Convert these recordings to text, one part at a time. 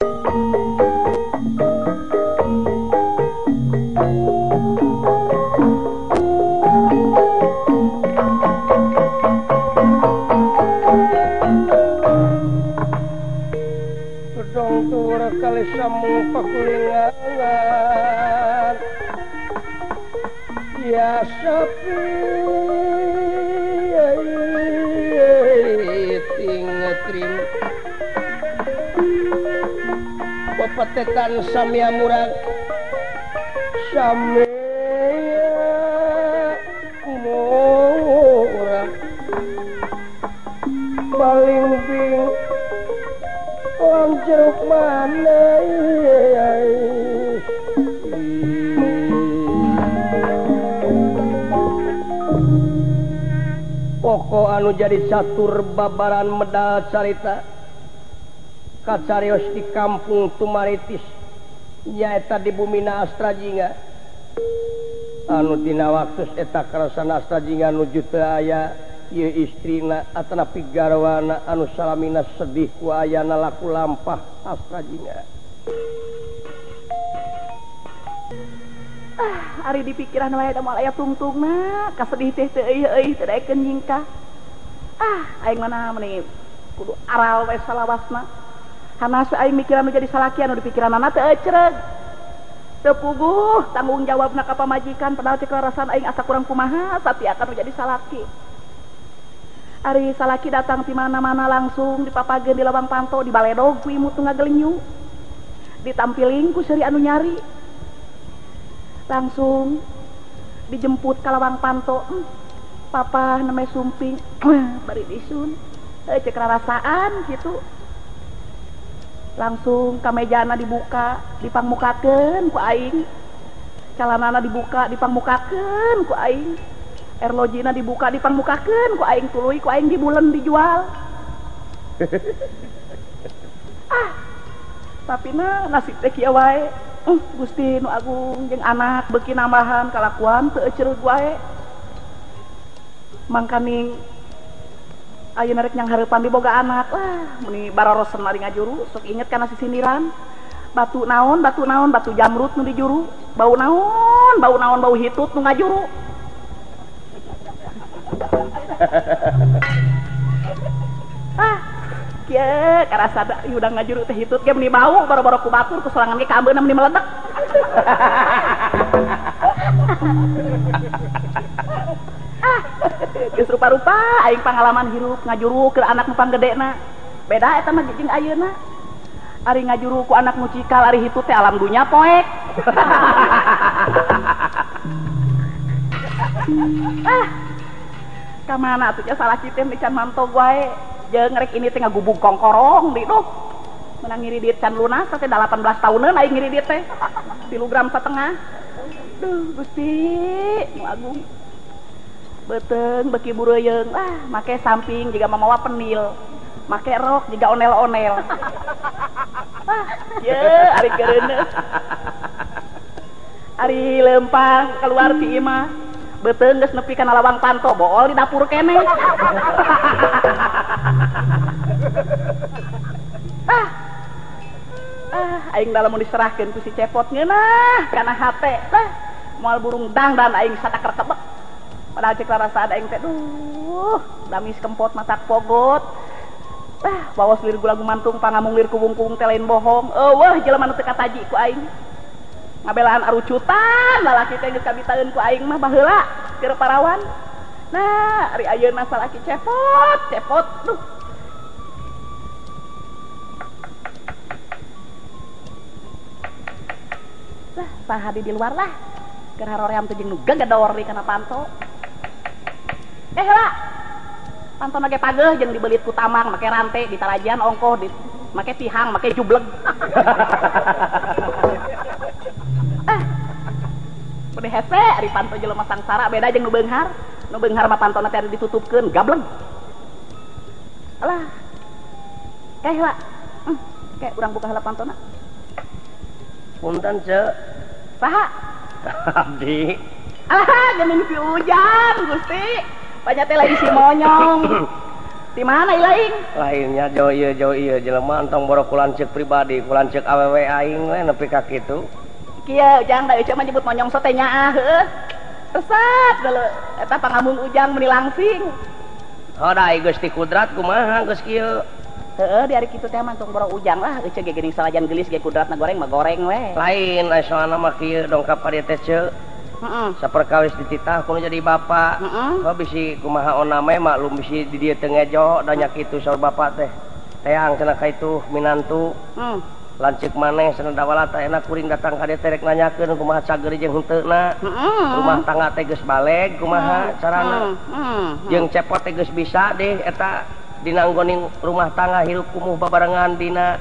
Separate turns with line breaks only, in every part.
Gedong tur kali samu pakulingan ya sapi ting trim pepetetan samia murag samia murag paling ping orang jeruk mana. Pokok anu jadi catur babaran medal carita kacarios di kampung Tumaritis nyaeta di bumina Astrajinga anu dina waktu eta karasana Astrajinga nuju teu aya ieu istrina atanapi garwana anu salamina sedih ku ayana laku lampah Astrajinga.
Ah, ari di pikiran wae da moal aya tungtungna, kasedih teh teu euy-euy teu daekeun nyingkah. Ah, aing mana meuni kudu aral we salawasna. Hanas aing mikiran nu jadi salaki anu di pikiranana teu ecreg. Teu puguh tanggung jawabna ka pamajikan padahal cek rarasan aing asa kurang kumaha satiakan nu jadi salaki. Ari salaki datang ti mana-mana langsung dipapageun di lawang panto dibaledog ku imut nu ngagelenyu. Ditampiling ku seuri anu nyari. Langsung dijemput ka lawang panto. Papa neme sumping bari disun cek rarasaan gitu. Langsung kamejana dibuka dipangmukakeun ku aing, calanana dibuka dipangmukakeun ku aing, erlojina dibuka dipangmukakeun ku aing, tuluy ku aing dibulen dijual. Ah, tapi na nasib teh kieu wae. Gusti nu agung jeung anak beuki nambahan kalakuan teu ecereug wae. Mangkaning ayeuna rek nyanghareupan diboga anak lah meuni barorosen ari ngajuru sok inget kana sisindiran. Batu naon batu naon batu jamrut nu dijuru, bau naon bau naon bau hitut nu ngajuru. Ah, kieu karasa da udah ngajuru teh hitut ge meuni bau boro-boro ku batur ku sorangan ge kaambeuna meuni meledek. Ah, geus rupa-rupa aing pangalaman hirup ngajuru keur anak nu panggedena. Beda eta mah jeung ayeuna. Ari ngajuru ku anak nu cikal ari hitut teh alam dunya poek. Ah, ka mana atuh nya salaki teh can mantog wae. Jeung rek ini teh ngagubug kongkorong di duh. Menang ngiridit can lunas teh 18 tahuneun aing ngiridit teh. 3,5 gram. Duh Gusti nu agung. Beuteung beuki bureuyeung ah make samping jiga mamawa penil. Make rok jiga onel-onel. Ah, ye ari keureuneuh. Ari lempang keluar ti imah. Beuteung geus nepi kana lawang panto bool di dapur keneh. Ah. Ah, aing dalam mun diserahkeun ku si Cepot ngeunah kana hate. Lah, moal burung dangdan aing sataker kebek. Padahal cek rarasaan aing teh duh, damis kempot matak pogot. Ah, waos lir gula gumantung pangamung lir kuwung-kuwung teh lain bohong. Eueuh jelema nu teu kataji ku aing. Ngabelaan arucutan lalaki teh geus kabitaeun ku aing mah baheula keur parawan. Nah, ari ayeuna salaki Cepot, Cepot duh. Lah, saha di luar lah. Keur haroream teh jeung nu gegedor di kana panto. Eh lah. Panto ge pageuh jeung dibelit ku tamang make rante ditarajian ongkoh di make tihang make jubleg. Ah. Udah hese ari panto jelema sangsara beda jeung nu beunghar. Nu beunghar mah pantona teh ditutupkeun gableng. Alah. Eh lah. Kayak urang buka heula pantona.
Punten, Ceu.
Saha?
Abdi.
Alah, geuning si Ujang, Gusti. Banyak teh lagi si monyong. Di mana ilaing?
Lainnya jauh ieu jelema entong boro ku lanceuk pribadi, ku lanceuk awewe aing we nepi ka kitu.
Kieu Ujang da ece mah nyebut monyongso teh nyaah heueuh. Resep deuleu eta pangambung Ujang meuni langsing.
Hoda Gusti kudrat kumaha geus kieu.
Heeh di hari kitu teh mah tong boro Ujang lah ece ge geuning salajan geulis ge kudratna goreng mah goreng we.
Lain aya soalna mah kieu dongkap ka dieu teh ceu.
Heeh.
Saperkawis dititah kudu jadi bapak.
Heeh.
Kok bisi kumaha oname maklum bisi di dieu teu ngejo da nya kitu saur bapak teh. Teang cenah ka itu minantu.
Heeh.
Lanceuk maneh cenah dawala teh enak kuring datang ka dieu teh rek nanyakeun kumaha cager jeung henteuna.
Heeh.
Rumah tangga teh geus baleg kumaha carana.
Heeh.
Jeung cepot teh geus bisa deh eta dina anggoning rumah tangga hirup kumuh babarengan dina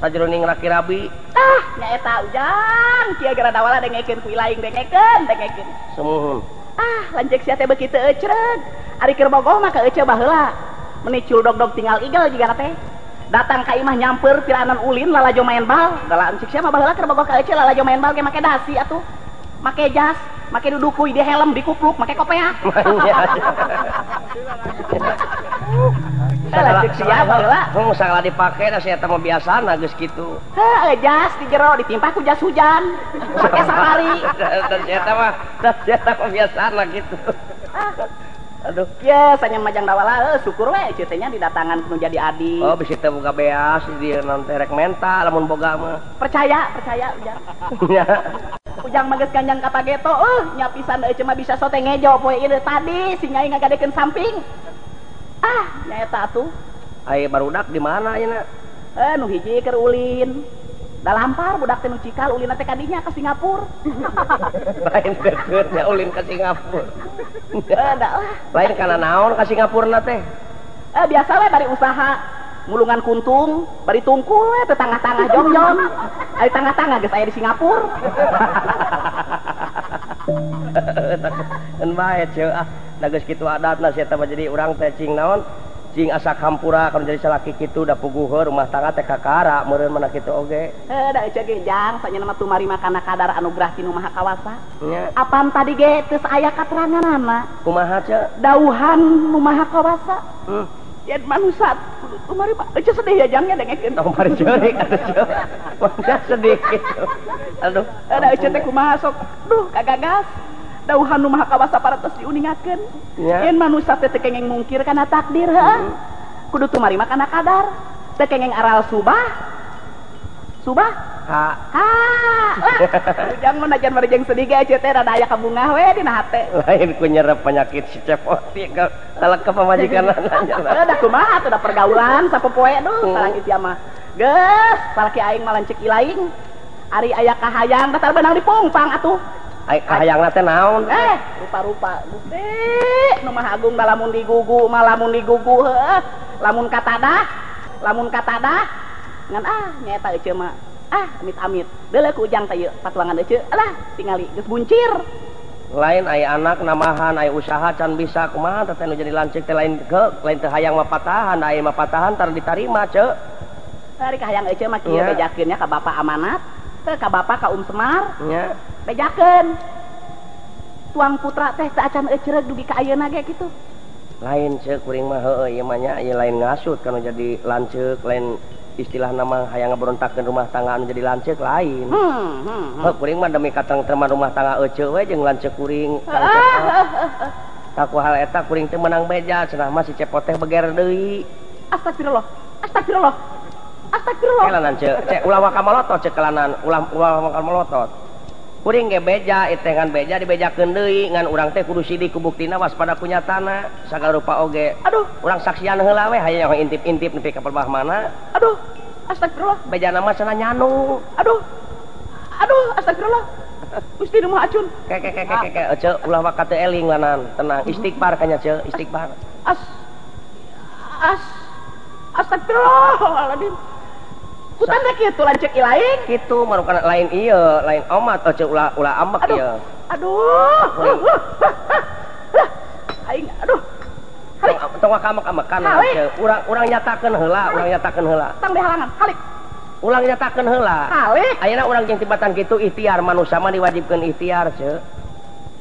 sajroning laki rabi.
Ah nyaeta Ujang kieu gara dawala dengekeun ku ilaing dengekeun.
Sumuhun.
Ah lanceuk sia teh beuki teu ecreug. Ari keur bogoh mah ka ece baheula. Meuni cul dog-dog tinggal igel jigana teh. Datang ka imah nyamper piranan ulin lalajo main bal. Da lanceuk sia mah baheula keur bogoh ka ece lalajo main bal ge make dasi atuh. Make jas, make dudukuy di helm dikupluk, make kopeah. Lanceuk sia baheula.
Heuh sagala dipake da sia eta mah biasana geus kitu.
Heuh jas di jero ditimpah ku jas hujan. Make safari.
Da sia eta mah biasana kitu. Aduh.
Kieu sanya majang dawala syukur we ece teh nya didatangan kudu jadi adi.
Oh bisi teu boga beas di dieu naon teh rek menta lamun boga mah.
Percaya Ujang. Ujang mah geus ganjang ka pageto nya pisan ece mah bisa sote ngejo poe ieu tadi si nyai ngagadekeun samping. Ah nyaeta atuh.
Ai barudak di mana ayeuna?
Nu hiji keur ulin. Da lampar budak teh nu cikal ulina teh kadinya ka Singapura.
Lain deukeut nya ulin ka Singapura.
Da lah.
Lain kana naon ka Singapurna teh?
Biasa we bari usaha ngulungan kuntung, bari tungkul we teh tangah-tangah jongjon. Ari tangah-tangah geus aya di Singapura.
Keun bae ceu ah. Da geus kitu adatna sia teh mah jadi urang teh cing naon? Cing asa kampura kalau jadi salaki kitu da puguh rumah tangga teh kakara meureun mana kitu oge.
Heuh da ece ge Jang sanyana mah tumarima kana kadar anugerah ti Nu Maha Kawasa.
Nya.
Apan tadi ge teu aya kateranganana.
Kumaha ceu?
Dauhan Nu Maha Kawasa. Yen manusa kudu tumarima. Ece sedih ya Jang nya dengekeun.
Tong bari ceurik atuh ceu. Mangga sedih kitu. Aduh.
Da ece teh kumaha sok duh kagagas. Dauhan Nu Maha Kawasa parantos diuningakeun. Yen manusa teh teu kengeng mungkir kana takdir heuh. Kudu tumarima kana kadar. Teu kengeng aral subah. Subah?
Ha.
Ha. Lah, Ujang mah najan bari jeung sedih ge ece teh rada aya kabungah we dina hate.
Lain ku nyerep penyakit si cepot kalau ke pamajikanna nanya.
Heuh da kumaha atuh da pergaulan sapopoe duh salaki sia mah. Geus, salaki aing mah lanceuk ilaing. Ari aya kahayang datar beunang dipongpang atuh.
Ai kahayangna teh naon?
Rupa-rupa Gusti Nu Maha Agung da lamun digugu mah lamun digugu heuh. Lamun katadah ngan ah nyaeta ece mah. Ah amit-amit. Deuleu ku Ujang teh ieu patuangan ece. Alah tingali geus buncir.
Lain ai anak namahan ai usaha can bisa kumaha teh nu jadi lanceuk teh lain ke lain teu hayang mah patahan ai mah patahan tar ditarima ceu.
Ari kahayang ece mah kieu bejakeun nya ka bapak amanat, teh ka bapak ka Um Semar.
Nya.
Bejakeun. Tuang putra teh teu acan ecereug dugi ka ayeuna ge kitu.
Lain ceu kuring mah heueuh ieu mah nya ieu lain ngasut kana jadi lanceuk lain istilah nama hayang ngaberontakeun rumah tangga anu jadi lanceuk lain. Heuh kuring mah demi katengtreman rumah tangga ece we jeung lanceuk kuring. Taku hal eta kuring teh meunang beja cenah mah si cepot teh beger deui.
Astagfirullah. Astagfirullah. Astagfirullah.
Kelanan ceu, cek ulah waka malotot cek kelanan, ulah waka malotot. Kuring ge beja teh ngan beja dibejakeun deui ngan urang teh kudu sidik ku buktina waspada ku nyatana sagala rupa oge.
Aduh,
urang saksian heula we hayang intip-intip nepi ka pelbah mana.
Aduh, astagfirullah.
Bejana mah cenah nyanu.
Aduh. Aduh, astagfirullah. Gusti Nu Maha Acun.
Ke ke ke ke ke ceu ulah waka teu eling lanan, tenang istighfar kanya ceu, istighfar.
As as astagfirullahaladzim. Kutan teh kitu lanceuk ilaing.
Kitu marukan lain ieu, lain omat ceu ulah ulah ambek ieu.
Aduh. Aing aduh. Halik.
Tong waka-amek-amekan ceu. Urang nyatakeun heula, urang nyatakeun heula.
Tang dihalangan, halik.
Ulang nyatakeun heula.
Halik.
Ayeuna urang jeung tibatan kitu ikhtiar manusia mah diwajibkeun ikhtiar ceu.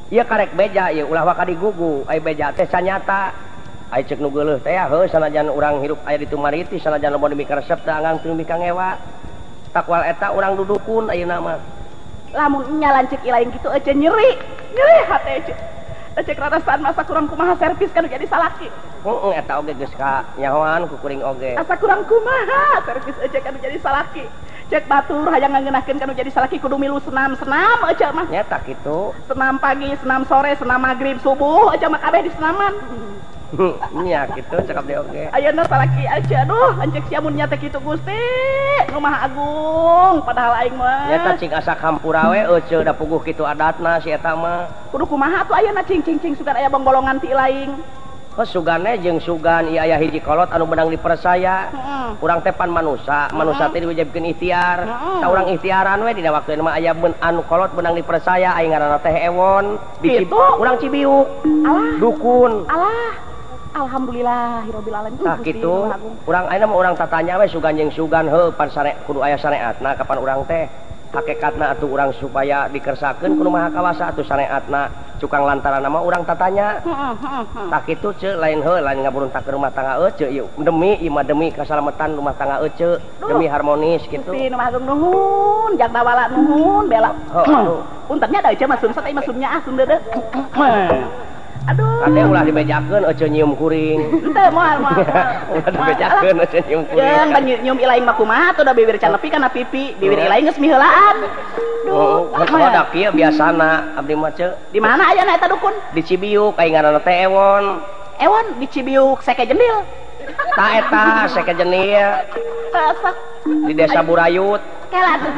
Ieu karek beja ieu ulah waka digugu, ai beja teh sanyata. Ai cek nu geuleuh teh heuh sanajan urang hirup aya di Tumaritis sanajan loba nu mikaresep teh anggang teu mikangewa. Takwal eta urang dudukun ayeuna mah.
Lamun nya lanceuk ilaing kitu ece nyeri. Nyeri hate ece. Ece karasaan masa kurang kumaha servis kan jadi salaki.
Heeh eta oge geus ka nyahoan ku kuring oge.
Asa kurang kumaha servis ece kan jadi salaki. Cek batur hayang ngangeunahkeun kanu jadi salaki kudu milu senam-senam ece mah.
Nya tak kitu.
Senam pagi, senam sore, senam magrib, subuh ece mah kabeh di senaman.
Nya kitu cakap deui oge.
Ayeuna salaki ece aduh anceuk sia mun nya teh kitu Gusti. Nu Maha Agung padahal aing mah.
Nya tah cing asa hampura we ece da puguh kitu adatna si eta mah.
Kudu kumaha atuh ayeuna cing cing cing sugan aya bongbolongan ti laing.
Heuh sugane jeung sugan ieu aya hiji kolot anu meunang dipercaya. Urang teh pan manusa, manusa teh diwajibkeun ikhtiar. Tah urang ikhtiaran we dina waktu mah aya anu kolot meunang dipercaya aing ngaranna teh Ewon di urang Cibiuk.
Alah.
Dukun.
Alah. Alhamdulillahirabbil alamin.
Tah kitu. Urang ayeuna mah urang tatanya we sugan jeung sugan heuh pan sare kudu aya sareatna kapan urang teh hakikatna atuh urang supaya dikersakeun kudu Maha Kawasa atuh sareatna cukang lantaran mah urang tatanya. Tah kitu ceu lain heuh lain ngaburuntak rumah tangga euceu ieu demi ieu mah demi kasalametan rumah tangga euceu demi harmonis kitu.
Gusti nu Maha Agung nuhun jang dawala nuhun bela. Untungnya da euceu mah sumsat ieu mah sumnya ah sum deudeuh. Aduh.
Kade ulah dibejakeun euceu nyium kuring.
Henteu moal moal.
Ulah dibejakeun euceu nyium kuring.
Jeung ban nyium ilaing mah kumaha atuh da bibir can nepi kana pipi, bibir ilaing geus miheulaan.
Duh, oh, da kieu biasana abdi mah ceu.
Di mana ayana eta dukun?
Di Cibiuk aing ngaranna teh Ewon.
Ewon di Cibiuk seke jendil.
Tah eta seke jendil. Di desa Burayut.
Kela atuh.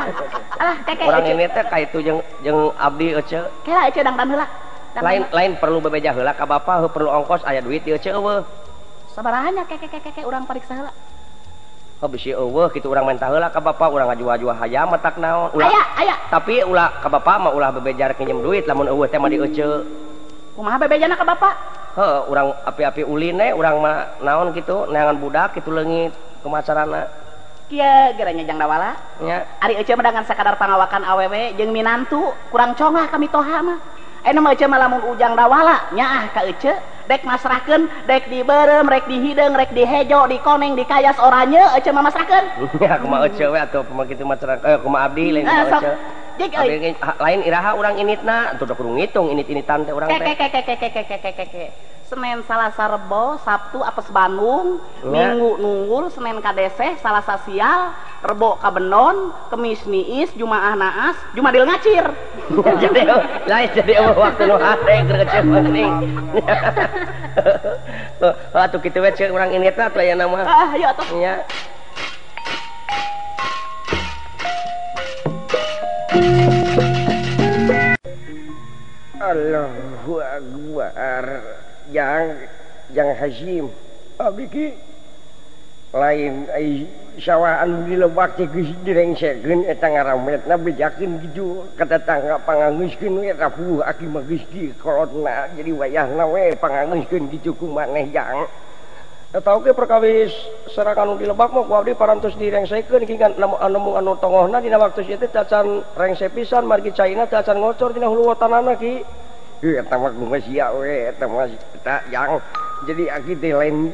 Alah keke.
Urang ini teh ka itu jeung jeung abdi euceu.
Kela euceu dangdan heula.
Lain lain perlu bebeja heula ka bapa heuh perlu ongkos aya duit ieu ceu eueuh.
Sabaraha nya keke keke keke urang pariksa heula.
Heuh bisi eueuh kitu urang menta heula ka bapa urang ngajual-jual hayam matak naon.
Aya aya.
Tapi ulah ka bapa mah ulah bebeja rek nginjem duit lamun eueuh teh mah di euceu.
Kumaha bebejana ka bapa?
Heuh urang api-api ulin we urang mah naon kitu neangan budak kitu leungit kumaha carana.
Kieu geranya jang dawala.
Nya.
Ari euceu mah dengan sakadar pangawakan awewe jeung minantu kurang congah kami toha mah. Ayeuna mah ece mah lamun ujang dawala nyaah ka ece dek masrahkeun dek dibeureum rek dihideung rek dihejo dikoneng dikayas oranye ece mah masrahkeun.
Ya kumaha ece we atuh kumaha kitu mah kumaha abdi lain kumaha ece. Lain iraha urang initna atuh da kudu ngitung init-initan teh urang teh.
Keke. Senin Salasa Rebo Sabtu apes Bandung Minggu nunggul Senin kadeseh Salasa sial Rebo kabenon Kemis niis Jumaah naas Jumadil ngacir.
Jadi lain jadi eueuh waktu nu hade keur ngecil meuning. Atuh kitu we ceuk urang initna atuh aya mah.
Ah ayo atuh.
Nya. Allahu Akbar. Jang Hasim abdi ki lain ai sawah anu di lebak teh geus direngsekeun eta ngarametna bejakeun kitu ka tetangga pangangeuskeun we rapuh aki mah geus di kolotna jadi wayahna we pangangeuskeun kitu ku maneh jang. Eta oge perkawis serangan anu di lebak mah ku abdi parantos direngsekeun ki anu anu tongohna dina waktu ieu teh tacan rengse pisan margi caina tacan ngocor dina hulu watanana ki. Eta mah kumaha sia we eta mah eta jang jadi aki teh lain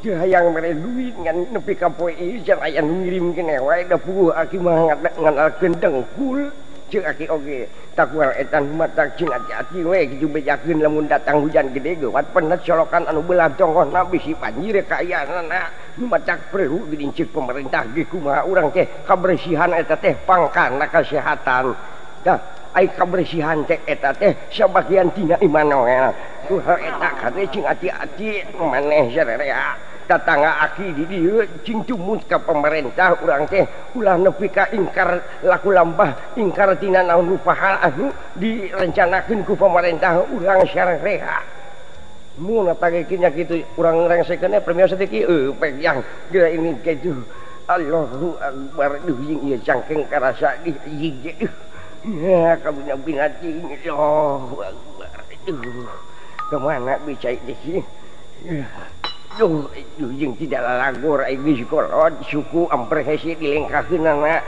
teu hayang mere duit ngan nepi ka poe ieu can aya nu ngirimkeun wae da puguh aki mah nganalkeun dengkul ceuk aki oge takual eta mah tak cing ati-ati we kitu bejakeun lamun datang hujan gede geuwat penet solokan anu belah tonggohna bisi banjir kaayaanana nu matak perlu geuning ceuk pemerintah ge kumaha urang teh kabersihan eta teh pangkana kesehatan dah. Ai kabersihan teh eta teh sabagian tina iman we. Tuh eta kade cing ati-ati maneh sarerea. Tatangga aki di dieu cing tumut ka pemerintah urang teh ulah nepi ka ingkar laku lambah ingkar tina naon rupa hal anu direncanakeun ku pemerintah urang sarerea. Mun eta ge nya kitu urang rengsekeun premios teh ki eueuh yang geura ini kitu. Allahu Akbar duh jeung ieu cangkeng karasa di hiji. Ya, kamu nak binati ini. Oh, aduh. Kemana bisa ini? Duh, duh, yang tidak lalagor, ini sekolot, suku, amper hesi, dilengkahin anak.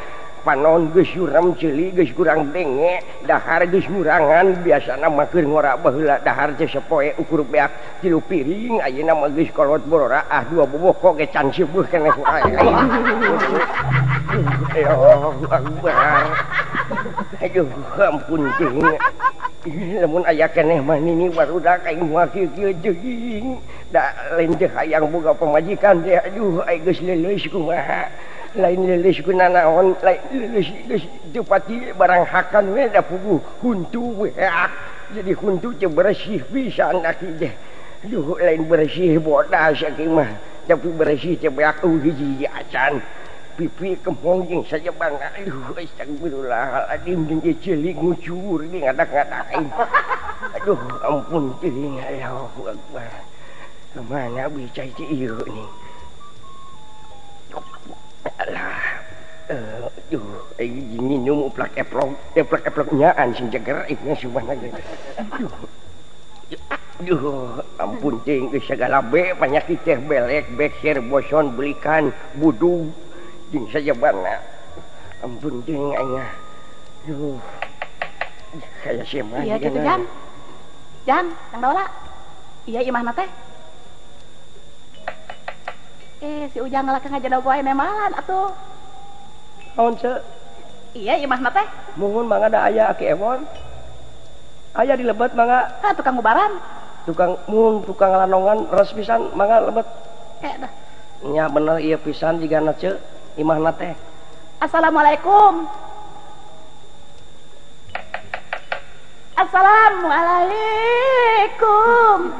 Panon geus suram ceuli geus kurang denge dahar geus murangan biasana mah keur ngora baheula dahar teh sapoe ukur beak 3 piring ayeuna mah geus kolot borora ah 2 boboko ge can seueuh keneh aing. Allahu Akbar. Aduh ampun teuing. Lamun aya keneh mah nini barudak aing moal kieu-kieu teuing. Da lain teh hayang boga pamajikan teh aduh aing geus leuleus kumaha. Lain leuleus ku nanaon, lain leuleus geus teu pati barang hakan we da puguh huntu we. Jadi huntu teh bersih pisan aki teh. Aduh lain bersih bodas aki mah, tapi bersih teh beak hiji acan. Pipi kemong jeung sajabang aduh astagfirullahaladzim jeung ceuli ngucur di ngadak-ngadak aing. Aduh ampun teuing Allahu Akbar. Kemana bisa teh ieu nih? Alah aduh aing nginum uplak eplok eplok nyaan sing jeger aing subhanallah. Aduh aduh ampun teuing geus sagala be panyakit teh belek bekser boson belikan budug jeung sajabana. Ampun teuing aing. Aduh. Kaya sia mah.
Iya kitu Jan. Jan, Kang Daola. Iya imahna teh. Si Ujang ngalakang ngajadogo aya nemalan atuh.
Naon ce?
Iya imahna teh.
Muhun mangga da aya Aki Ewon. Aya di lebet mangga.
Hah, tukang ngubaran.
Tukang mun tukang lanongan res pisan mangga lebet.
Dah.
Nya bener ieu pisan jigana ce imahna teh.
Assalamualaikum. Assalamualaikum.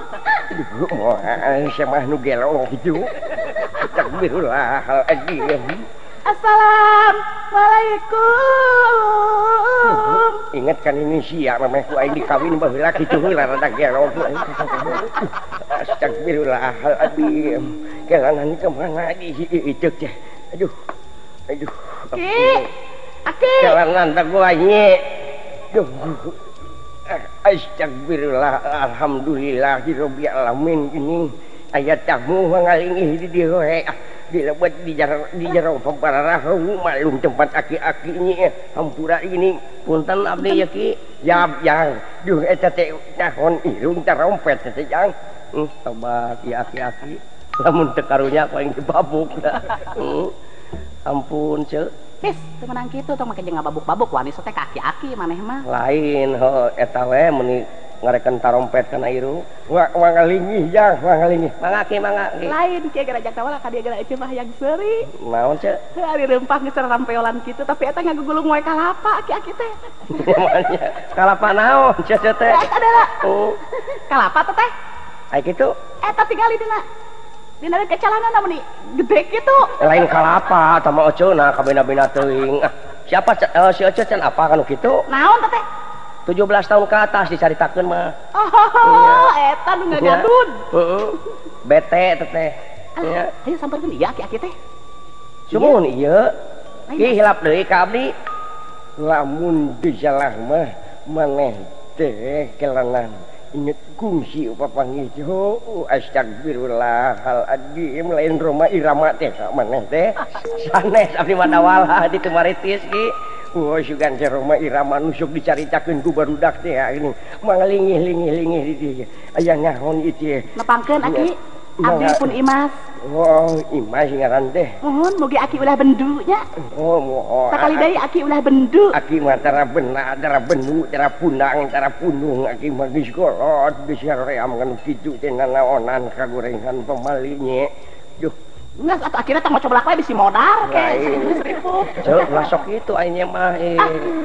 Aduh, moal sia mah nu gelo kitu. Astagfirullahaladzim.
Assalamualaikum.
Ingat kan ini sia memeh ku aing dikawin baheula kitu heula rada gelo. Astagfirullahaladzim. Kelanan ka mana di ieu teh. Aduh. Aduh.
Ki. Aki.
Kelanan teh gua nye. Duh. Astagfirullah alhamdulillahirabbil alamin ini aya tamu ngalingih di dieu we di lebet di jero papararahu malum tempat aki-aki nya hampura ini punten abdi ya ki jap jang duh eta teh nahon irung tarompet teh jang tobat ya aki-aki lamun teu karunya ku aing dibabuk. Ampun ceu.
Tis, teu meunang kitu tong make jeung ngababuk-babuk wani teh ka aki-aki maneh mah.
Lain heuh eta we meuni ngarekan tarompet kana irung. Wa ngalingih jang, wa ngalingih. Mangga ki mangga ki.
Lain kieu gara jang tawala ka dieu gara eceu mah hayang seuri.
Naon ceu?
Heuh ari reumpah geus rampeolan kitu tapi eta ngagugulung we kalapa aki-aki teh.
Kalapa naon ceu teh?
Eta adalah. Kalapa teh teh?
Ai kitu.
Eta tingali dina. Dina kecalanana meuni gede kitu.
Lain kalapa tah mah oceuna kabina-bina teuing. Ah, siapa si Oce can apa kanu kitu?
Naon teh teh?
17 tahun ke atas dicaritakeun mah.
Oh, eta nu ngagadun.
Heeh. Bete teh teh.
Nya, ayo samperkeun ieu aki-aki teh.
Sumuhun ieu. Ki hilap deui ka abdi. Lamun disalah mah maneh teh kelanan. Inget kungsi papanggih oh astagfirullahaladzim lain Roma Irama teh maneh teh sanes abdi mah dawala di Tumaritis ki oh sugan teh Roma Irama nu sok dicaritakeun ku barudak teh ini mangalingih-lingih-lingih di dieu aya nyaon ieu teh
nepangkeun aki abdi pun Imas.
Oh Imas ngaran teh
muhun mugi aki ulah bendu nya.
Oh mohon
sakali deui aki ulah bendu
aki mah tara benak tara bendu tara punang tara punung aki mah geus kolot geus haream kan kitu teh nanaonan kagorengan pamali nya. Duh
geus atuh akhirna tong coblak we bisi modar ke seribu.
Ceu ulah sok kitu aing mah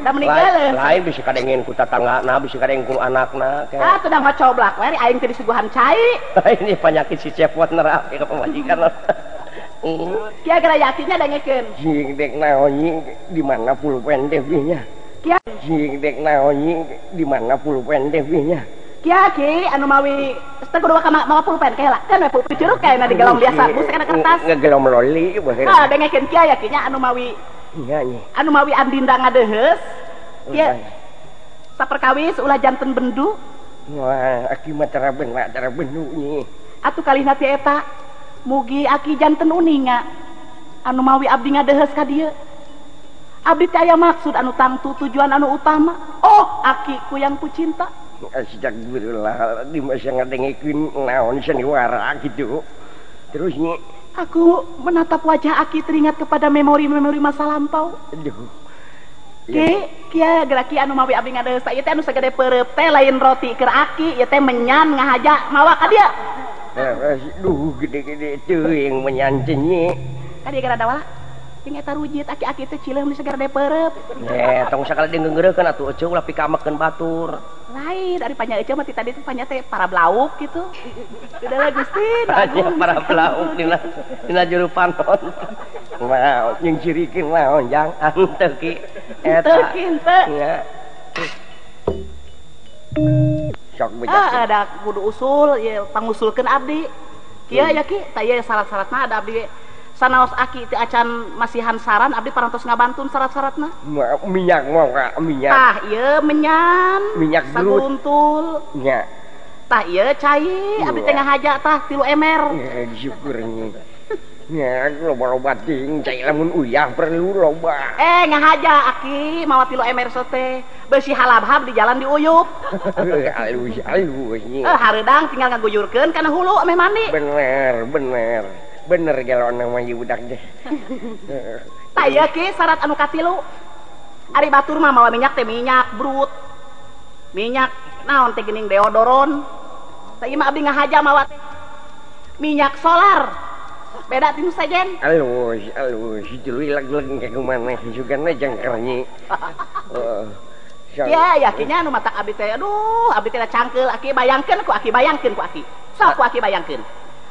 da meninggal
lain bisi kadengin ku tatanggana bisi kadengin ku anakna ke.
Ah teu da ngocoblak we aing teh disuguhan cai.
Ini penyakit si cepot nerap ke pamajikan.
Kia gara yakinnya dangekeun.
Jing dek naon di mana pulpen teh nya.
Kia
jing dek naon di mana pulpen teh nya.
Kia ki anu mawi teh kudu mawa pulpen ke heula. Kan we pulpen curug kaena digelom biasa bus kana kertas.
Ngegelom loli baheula.
Ah dengekeun kia yakinnya anu mawi.
Nya nya.
Anu mawi andinda ngadeheus. Kia saperkawis ulah janten bendu.
Wah, aki mah tara benak tara bendu nyi.
Atuh kalihna ti eta mugi aki janten uninga anu mawi abdi ngadeheus ka dieu. Abdi teh aya maksud anu tangtu tujuan anu utama. Oh, akiku yang kucinta.
Astagfirullah, di masa ngadengekeun naon sandiwara kitu. Terus nyi
aku menatap wajah aki teringat kepada memori-memori masa lampau.
Aduh.
Ki, kieu geraki anu mawi abdi ngadeus ieu teh anu sagede peureub teh lain roti keur aki, ieu teh menyan ngahaja mawa ka dieu.
Duh gede-gede teuing menyan teh nyi.
Ka dieu gara dawala. Jeung eta rujit aki-aki teh cileum di sagede peureub.
Tong sakali deunggeureukeun atuh eceu ulah pikamekeun batur.
Lain ari panya eceu mah ti tadi teh panya teh para blauk kitu. Udah Gusti,
para blauk dina juru panon. Nah, jeung cirikeun naon jang henteu ki.
Eta henteu.
Nya. Sok beja.
Ada kudu usul ye pangusulkeun abdi. Kieu ya ki, tah ieu syarat-syaratna ada abdi. Sanaos aki teu acan masihan saran abdi parantos ngabantun syarat-syaratna.
Minyak mau minyak.
Tah ieu menyan.
Minyak
saguruntul.
Nya.
Tah ieu cai abdi teh ngahaja tah 3 ember.
Syukur nya. Nya loba-loba ting cai lamun uyah perlu loba.
Ngahaja aki mawa 3 ember sote. Beusi halabhab di jalan diuyup.
Alus alus nya.
Hareudang tinggal ngaguyurkeun kana hulu ameh mandi.
Bener bener. Bener galon nama ieu budak teh.
Tah ieu ki syarat anu katilu. Ari batur mah mawa minyak teh minyak brut. Minyak naon teh geuning deodoron. Tah ieu mah abdi ngahaja mawa teh minyak solar. Beda ti nu sejen.
Alus alus tuluy leg-leg ka kumaneh sugana jangkar nyi. Heeh.
Ya yakinnya anu matak abdi teh aduh abdi teh cangkeul aki bayangkeun ku aki bayangkeun ku aki. Sok ku aki bayangkeun.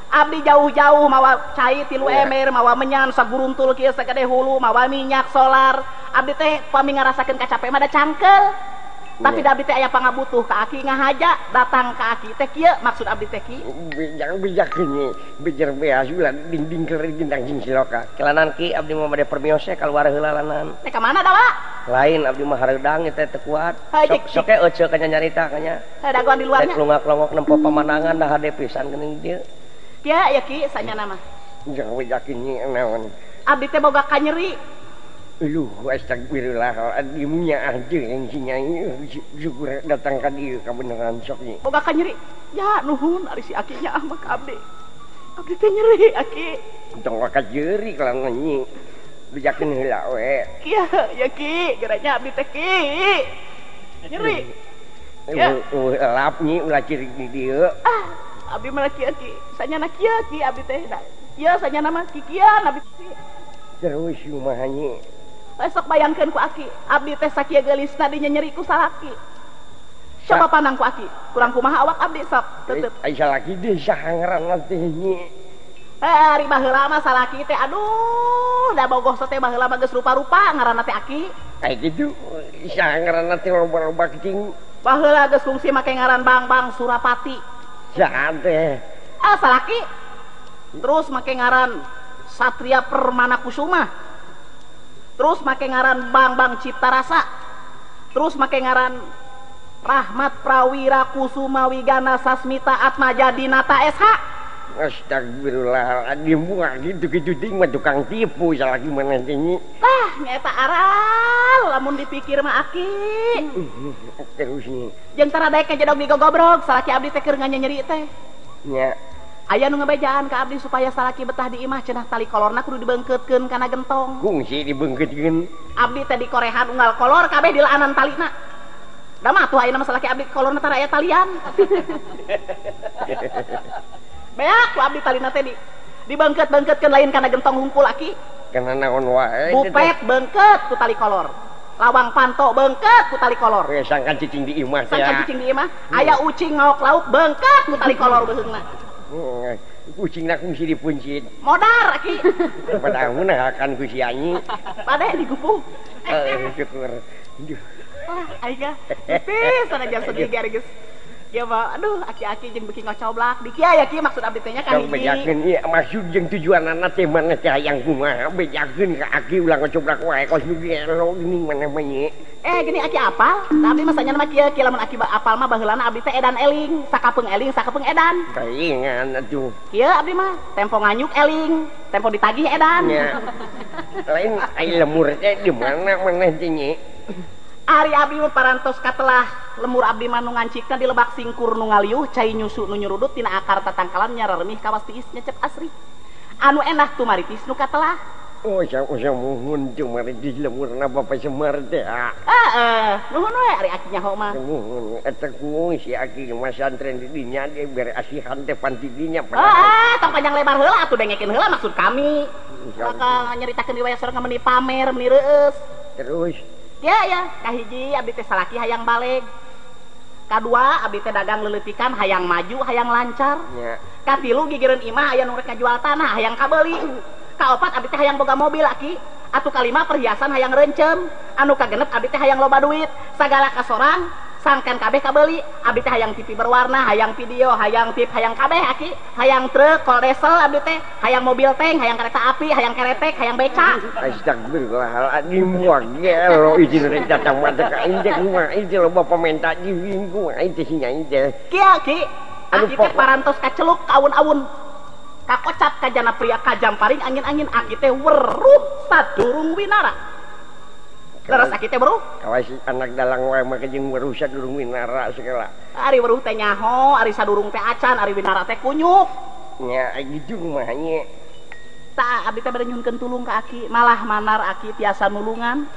Abdi jauh-jauh mawa cai 3 ember, mawa menyan saguruntul kieu sagede hulu, mawa minyak solar. Abdi teh pami ngarasakeun kacape mah da cangkeul. Tapi da abdi teh aya pangabutuh ka aki ngahaja, datang ka aki teh kieu maksud abdi teh ki.
Bijak nyi, bijer beas ulah dinding keur dindang jeung siloka. Kelanan ki abdi mah bade permios kaluar heula lanan.
Teh ka mana da, Wak?
Lain abdi mah hareudang teh teu kuat. Sok sok euceu ka nyarita ka nya.
Dagoan di luarnya.
Rek longak-longok nempo pamandangan da hade pisan geuning dieu.
Ya, ya ki, sanya nama.
Jangan yakin nyi naon.
Abdi teh boga kanyeri.
Aduh, astagfirullahaladzim nya anjeun si nyai syukur datang ka dieu kabeneran sok nyi.
Boga kanyeri. Ya nuhun ari si aki nya mah ka abdi. Abdi teh nyeri aki.
Tong ka nyeri kalangan nyi. Bejakeun heula we.
Kieu ya ki, geranya abdi teh ki. Nyeri.
Ya. Lap nyi ulah cirik di dieu.
Ah. Abdi mah kieu ki, sanyana kieu ki abdi teh. Ieu sanyana mah kikian abdi teh.
Terus kumaha nyi?
Sok bayangkeun ku aki, abdi teh sakieu geulisna dinyenyeri ku salaki. Coba pandang ku aki, kurang kumaha awak abdi sok tetep.
Ai salaki deui saha ngaranna teh nyi?
Ari baheula mah salaki teh aduh, da bogoh teh baheula mah geus rupa-rupa ngaranna teh aki.
Ai kitu saha ngaranna teh loba-loba cing.
Baheula geus fungsi make ngaran Bang-Bang Surapati.
Saha teh?
Ah salaki. Terus make ngaran Satria Permana Kusuma. Terus make ngaran Bang-Bang Cipta Rasa. Terus make ngaran Rahmat Prawira Kusuma Wigana Sasmita Atmaja Dinata SH.
Astagfirullahaladzim, gitu-gitu ting mah tukang tipu salaki mana teh nyi.
Tah nya eta aral lamun dipikir mah aki.
Terus nyi.
Jeung tara daek kajedog digogobrog salaki abdi teh keur nganyenyeri teh.
Nya.
Aya nu ngebejaan ka abdi supaya salaki betah di imah cenah tali kolorna kudu dibeungkeutkeun kana gentong.
Kungsi dibeungkeutkeun.
Abdi teh dikorehan unggal kolor kabeh dilaanan talina. Da mah atuh ayeuna mah salaki abdi kolorna tara aya talian. Beak ku abdi talina teh di dibeungkeut-beungkeutkeun lain kana gentong hungkul aki.
Kana naon wae.
Bupet beungkeut ku tali kolor. Lawang panto beungkeut ku tali kolor.
Sangkan cicing di imah teh.
Sangkan cicing di imah. Aya ucing ngaok lauk beungkeut ku tali kolor beuheungna.
Kucingna kungsi dipuncit.
Modar aki.
Padahal mun akan ku si anyi.
Pade digupung.
Heeh, syukur.
Wah, aing ah. Gusti sanajan sedih geus. Ya mah aduh aki-aki jeung beuki ngocoblak di kieu ya ki maksud abdi teh nya ka hiji.
Bejakeun ieu maksud jeung tujuanana teh mana teh hayang kumaha bejakeun ka aki ulah ngocoblak wae kos nu gelo geuning maneh mah nye.
Gini aki apal? Nah, abdi mah sanyana mah kieu ki lamun aki apal mah baheulana abdi teh edan eling, sakapeung eling sakapeung edan.
Palingan atuh.
Kieu abdi mah tempo nganyuk eling, tempo ditagih edan.
Nya. Lain ai lemur teh di mana maneh teh nye?
Ari abdi mah parantos katelah lemur abdi mah nu ngancikna di lebak singkur nu ngaliuh cai nyusu nu nyurudut tina akar tatangkalan nyararemih kawas tiis nyecep asri anu enah tumaritis nu katelah.
Oh usah muhun tumaritis lemurna Bapak Semar teh.
Heeh, nuhun we ari aki nyaho mah.
Nuhun eta ku si aki mah santren di dinya ge bere asihan teh pan di dinya.
Heeh, tong panjang lebar heula atuh dengekeun heula maksud kami. Bakal nyaritakeun riwayat sorang meni pamer meni reueus.
Terus
ya ya, kahiji abdi teh salaki hayang baleg. Kadua abdi teh dagang leuleutikan hayang maju, hayang lancar.
Ya.
Katilu gigireun imah aya nu rek ngajual tanah hayang kabeuli. Kaopat abdi teh hayang boga mobil aki. Atuh kalima perhiasan hayang reuncem. Anu kagenep abdi teh hayang loba duit. Sagala kasorang sangkan kabeh kabeuli. Abdi teh hayang TV berwarna, hayang video, hayang tip, hayang kabeh aki. Hayang truk, koldesel abdi teh, hayang mobil tank, hayang kereta api, hayang keretek, hayang beca.
Astagfirullahaladzim, wah gelo izin rek datang mah teh ka aing teh kumaha ieu teh loba pamenta jeung kumaha ieu teh si nyai teh.
Kieu ki, aki teh parantos kaceluk ka awun-awun. Kakocap kajana pria kajamparing angin-angin aki teh weruh sadurung winara. Leres aki teh weruh?
Kawas anak dalang wae mah jeung weruh sadurung winara segala.
Ari weruh teh nyaho, ari sadurung teh acan, ari winara teh kunyuk.
Nya gitu kumaha nya.
Tah abdi teh bade nyuhunkeun tulung ka aki, malah manar aki tiasa nulungan.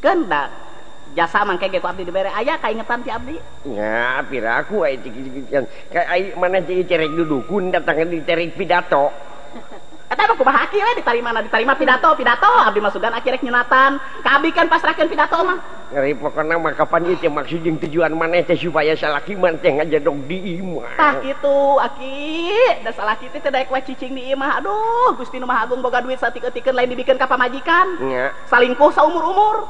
Keun da jasa mangke ge ku abdi dibere aya kaingetan ti abdi.
Nya piraku ai ka ai maneh teh cerek dudukun datang diterek pidato.
Eta mah kumaha aki we ditarimana ditarima pidato pidato abdi masugan aki rek nyunatan. Ka abdi kan pasrahkeun pidato mah.
Ngeri pokona mah kapan ieu teh maksud jeung tujuan maneh teh supaya salaki mah teh ngajadog di imah.
Tah kitu aki, da salaki teh teu daek we cicing di imah. Aduh, Gusti nu Maha Agung boga duit saeutik-eutikeun lain dibikeun ka pamajikan.
Nya.
Salingkuh saumur-umur.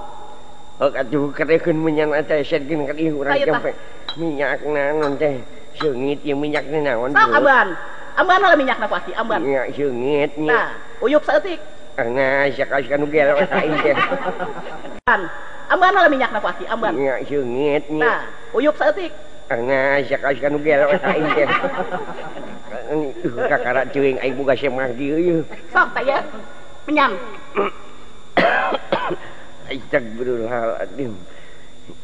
Oh atuh kadekeun minyak teh setkeun ka dieu urang jampe. Minyakna naon teh seungit ieu minyakna naon.
Sok ambean. Ambean heula minyakna ku aki, ambean.
Nya seungit nya.
Nah, uyup saeutik.
Nah, sia ka nu gelo ka aing teh.
Ambean heula minyakna ku aki, ambean.
Nya seungit nya.
Nah, uyup saeutik.
Nah, sia ka nu gelo ka aing teh. Kakara teuing aing boga semah dieu ieu.
Sok tah ieu. Menyan.
Astagfirullahaladzim.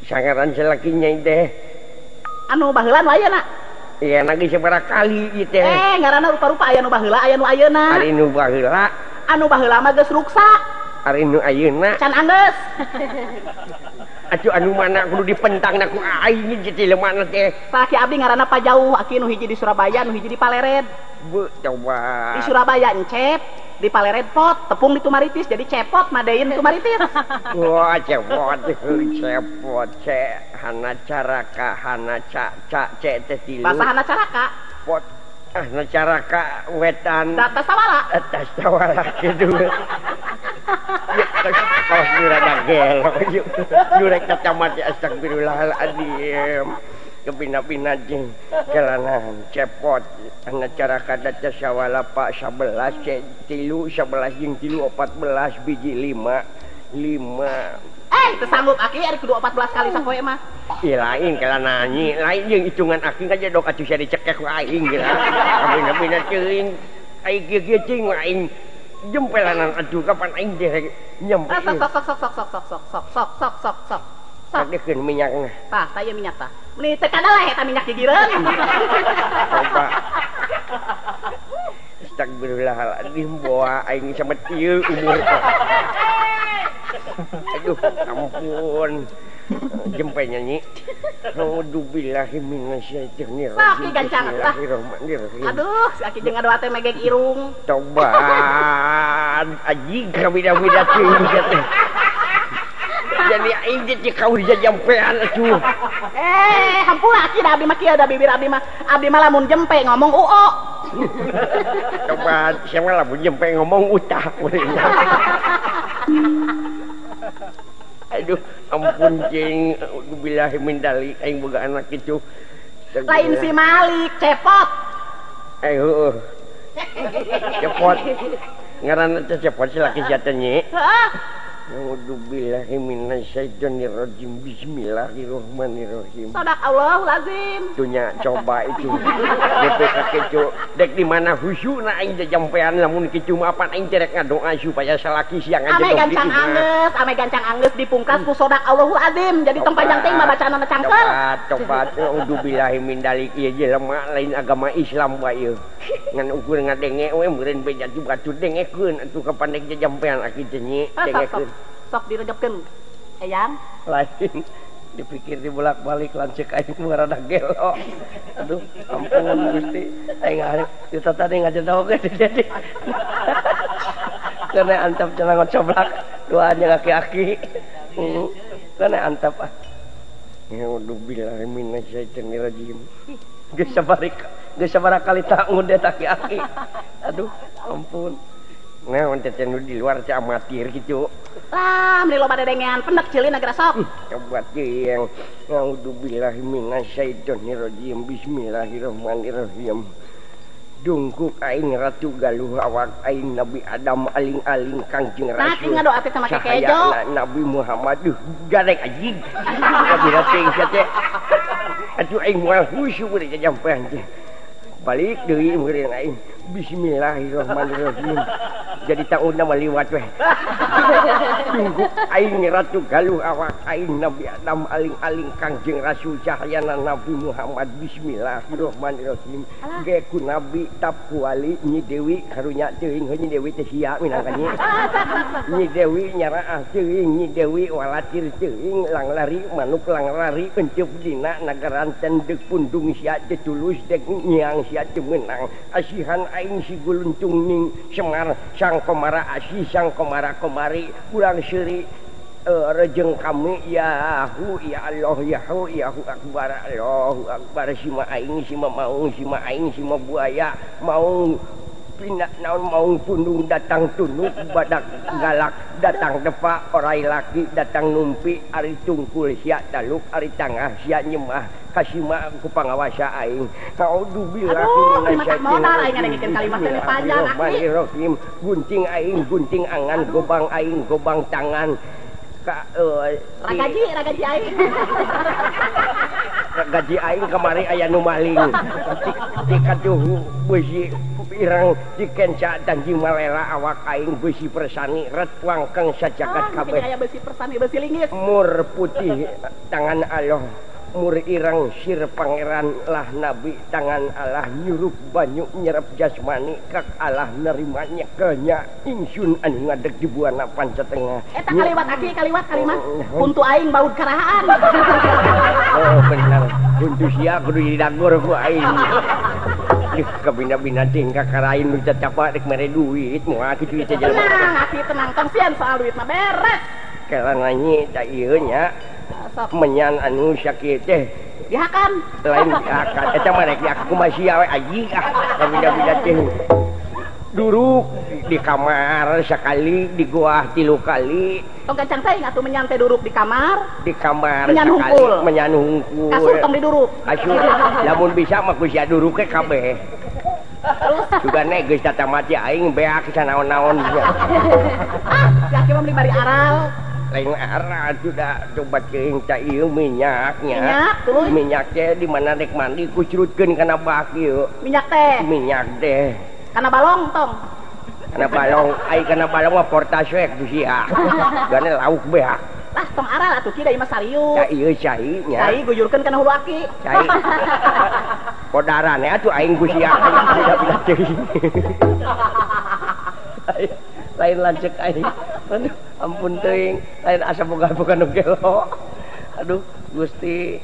Sangaran salaki nyai teh.
Anu baheula nu ayeuna?
Iya, lagi sabaraha kali ieu teh.
Ngaranna rupa-rupa aya nu baheula, aya nu ayeuna.
Ari nu baheula.
Anu baheula mah geus ruksa.
Ari nu ayeuna
can anggeus.
Atuh anu mana kudu dipentangna ku aing ieu teh lemana teh.
Salaki abdi ngaranna Pajauh, aki nu hiji di Surabaya, nu hiji di Palered.
Beuh, coba.
Di Surabaya encep, di Palered pot, tepung di Tumaritis, jadi cepot madein Tumaritis.
Wah, cepot, cepot, ce, hana caraka, hana ca, ca, ce teh tilu.
Bahasa hana caraka.
Pot, hana caraka wetan.
Data sawala.
Data sawala gitu. Ya, kawas nu rada gelo, nu rek cacamat astagfirullahaladzim. Kepina-pina jeung jalanan cepot hana caraka data sawala pak 11 ce tilu 11 jeung tilu 14 biji 5 5.
Teu sanggup aki ari kudu 14 kali sapoe mah.
Ih lain kala nanyi, lain jeung hitungan aki ngajadok atuh sia dicekek ku aing geura. Kabina-bina teuing ai kieu-kieu cing aing jempelanan atuh kapan aing teh nyampe.
Sok sok sok sok sok sok sok sok sok sok sok sok.
Kadekeun minyakna.
Tah, tah ieu minyak tah. Meni teu kadalah eta minyak gigireun.
Coba. Astagfirullahaladzim, boa aing samet ieu umur. Aduh, ampun. Jempe nyanyi. A'udzubillahi minasyaitonir rajim.
Sok gancang tah. Aduh, si aki jeung ngadoa teh megek irung.
Coba. Anjing kabida-bida teuing teh. Jadi aing teh kau dijampean atuh.
Hampura aki da abdi mah kieu da bibir abdi mah. Abdi mah lamun jempe ngomong uo.
Coba siapa lamun jempe ngomong utah. Aduh, ampun jeung billahi min dalik aing boga anak kitu.
Lain si Malik, cepot.
Heueuh. Cepot. Ngaranna teh cepot si laki sia teh nyi.
Heeh.
A'udzubillahi minasyaitonirrajim. Bismillahirrahmanirrahim.
Sadaqallahul azim.
Tunya coba itu. DPK kitu dek di mana khusyukna aing jajampean lamun kitu mah apan aing teh rek ngadoa supaya salaki siang aja.
Ame gancang anggeus, ame gancang anggeus dipungkas ku sadaqallahul azim. Jadi tong panjang teuing mah bacaanna cangkel.
Coba a'udzubillahi min dalik ieu jelema lain agama Islam bae ieu. Ngan ukur ngadenge we meureun beja batur dengekeun atuh kapandek jajampean aki teh nyi dengekeun.
Sok diregepkeun eyang
lain dipikir dibolak-balik lanceuk aing mah rada gelo. Aduh ampun Gusti aing arep kita tadi ngajedog ge jadi kana antap cenah ngocoblak doanya aki-aki kana antap ah. A'udzubillahi minasyaitonirrajim. Geus sabaraha geus sabaraha kali tak ngudet aki-aki. Aduh ampun. Nah, teh nu di luar teh amatir kitu.
Lah, meuni loba dedengean pendek ceulina geura sok.
Coba teuing. A'udzubillahi minasyaitonirrajim. Bismillahirrahmanirrahim. Dungkuk aing Ratu Galuh awak aing Nabi Adam aling-aling Kangjeng Rasul.
Nah, ngadoa teh sama kekejo.
Nabi Muhammad duh garek anjing. Kabira teuing sia teh. Atuh aing moal khusyuk we jajampean teh. Balik deui meureun aing. Bismillahirrahmanirrahim. Jadi taunna mah liwat weh. Tunggu aing Ratu Galuh awak aing Nabi Adam aling-aling Kangjeng Rasul cahayana Nabi Muhammad. Bismillahirrahmanirrahim. Ge ku Nabi tap ku wali Nyi Dewi karunya teuing Nyi Dewi teh sia minangka nyi. Nyi Dewi nyaraah teuing Nyi Dewi walatir teuing lang lari manuk lang lari enceup dina nagaranten deuk pundung sia teu tulus dek nyiang sia teu meunang. Asihan aing si guluntung ning Semar sang komara asih sang komara komari urang seuri rejeng kami yahu ya Allah yahu yahu akbar Allahu akbar sima aing sima maung sima aing sima buaya maung pina naon maung pundung datang tunuk badak galak datang depa orai laki datang numpi ari tungkul sia taluk ari tangah sia nyemah kasima ku pangawasa aing. A'udzubillahi minasyaitonirrahim. Gunting aing gunting angan gobang aing gobang tangan ka
ragaji ragaji aing.
Ragaji aing kamari aya nu maling. Dikatuh beusi ireng dikenca danji malela awak aing beusi persani ret wangkeng sajagat kabeh.
Aya beusi persani beusi linggis.
Mur putih tangan Allah. Mur ireng sir pangeran lah nabi tangan Allah nyurup banyu nyerap jasmani kak Allah nerima nyekelnya ingsun anu ngadeg di buana pancatengah.
Eta kaliwat aki kaliwat kalimat kuntu aing baud karahaan.
Oh bener kuntu sia kudu didagor ku aing. Ih kabina-bina tingkah karain nu cacapak rek mere duit moal kitu teh jelema.
Tenang aki tenang tong sieun soal duit mah beres.
Kela nanya da ieu nya. Menyan anu sakit teh
dihakan
lain dihakan eta mah rek dihakan kumaha sia we anjing ah kabina-bina teh duruk di kamar sekali di goah 3 kali
tong gancang teuing atuh menyan teh duruk di kamar menyan
sekali menyan hungkul
kasur tong diduruk
kasur lamun bisa mah ku sia duruk ke kabeh juga nek geus tata mati aing beak sanaon-naon
ah si aki mah beli bari aral
lain arah sudah coba ceuing ca ieu minyaknya.
Minyak,
minyak teh di mana rek mandi kucurutkeun kana bak ieu.
Minyak teh.
Minyak teh.
Kana balong tong.
Kana balong, ai kana balong mah portas we ku sia. Gane lauk beak.
Lah tong aral atuh ki da ieu mah sarius.
Ca ieu cai nya.
Cai guyurkeun kana hulu aki.
Cai. Podarane atuh aing ku sia bina-bina teuing. Lain lanceuk aing. Aduh, ampun teuing, lain asa boga-boga nu gelo. Aduh, Gusti.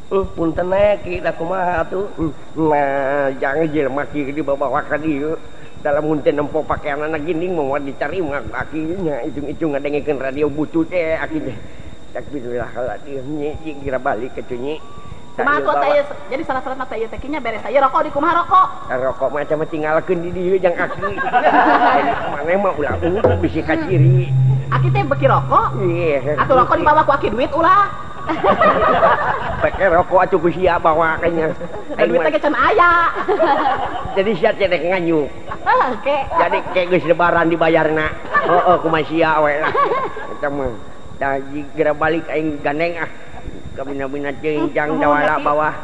Punten ki da kumaha atuh. Nah, jangan jelema ki dibawa ka dieu. Dalam mun teh nempo pakeanana ginding moal ditarima ku aki nya ijung-ijung ngadengekeun radio butut teh aki teh. Takbirullah nyi kira balik ke nyi.
Kumaha tuh teh jadi salah-salah teh ieu teh nya beres aya rokok di kumaha rokok.
Rokok mah mah tinggalkeun di dieu jang aki. Maneh mah ulah bisi kaciri.
Aki teh beki rokok?
Iya.
Atuh rokok dibawa ku aki duit ulah.
Pake rokok atuh ku sia bawa kayaknya.
Dan duitnya ge can aya.
Jadi sia teh rek nganyuk.
Oke.
Jadi kayak geus lebaran dibayarna. Heeh, kumaha sia we lah. Eta mah. Dah geura balik aing gandeng ah. Kabina-bina teuing jang jawala bawah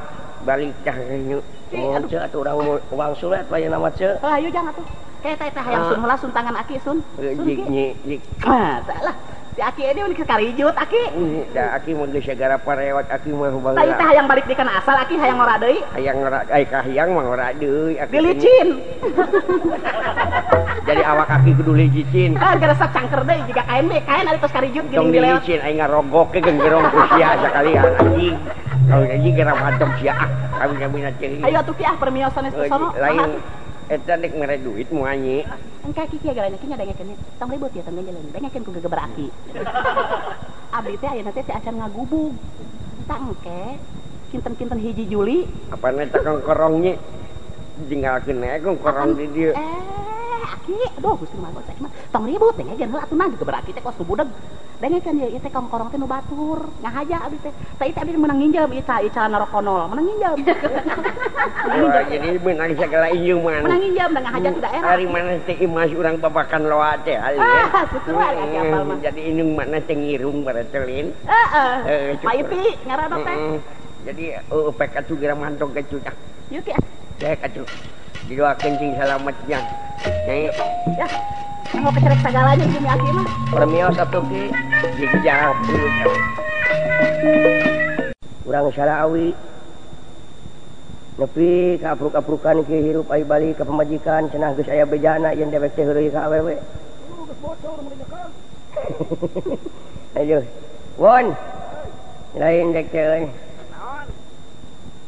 balik tah nganyuk. Mun ceu atuh urang wangsul atuh aya nama ceu.
Heuh ayo jang atuh. Kayak teh teh hayang sun heula sun tangan aki sun. Sun
Jik nyi jik.
Ah, salah. Si aki ini udah karijut aki.
Da aki mah geus sagara parewat aki mah baheula.
Tah teh hayang balik di kana asal aki hayang ngora deui.
Hayang ngora ai ka hayang mah ngora deui aki.
Dilicin.
Jadi awak aki kudu licin.
Ah, gara cangker deui jiga kain we, kain ari tos karijut
geuning dilewat. Tong dilicin aing ngarogok ge genggerong ku sia sakalian anjing. Kalau anjing gara mantep sia ah, kami-kami teuing.
Ayo atuh ki ah permiosan geus sono.
Lain eta dek mere duit moal nyi.
Engke ki kieu galanya ki nyadengekeun tong ribut ya tong ganjeleun dengekeun ku gegeber aki. Abdi teh ayeuna teh acan ngagubug. Tah engke kinten-kinten 1 Juli
apana teh kongkorong nyi tinggalkeun we kongkorong di dieu.
Aki aduh Gusti mah mah tong ribut dengekeun heula atuh nah gegeber aki teh kos budeg. Dengekeun ieu teh kongkorong teh nu batur ngahaja abdi teh. Tah ieu teh abdi meunang nginjem ieu tah ieu calana rokonol meunang nginjem.
Jadi meunang sagala injuman.
Meunang nginjem da ngahaja ti daerah.
Ari mana teh imas urang babakan loa teh.
Ah, kitu we aki apal mah.
Jadi indung mana teh ngirung baretelin.
Heeh. Paiti ngaranna teh.
Jadi pek atuh geura mantog atuh tah.
Yuk ki.
Cek atuh. Didoakeun sing salametnya. Nyai.
Ya. Mau kecerek sagalanya jeung aki mah.
Permios atuh ki. Jijak. Urang Sarawi nepi ka apruk-aprukan ki hirup ai balik ka pamajikan cenah geus aya bejana yen dewek teh heureuy ka awewe.
Geus bocor mun nyekel.
Ayo. Won. Lain dek teh euy.
Naon?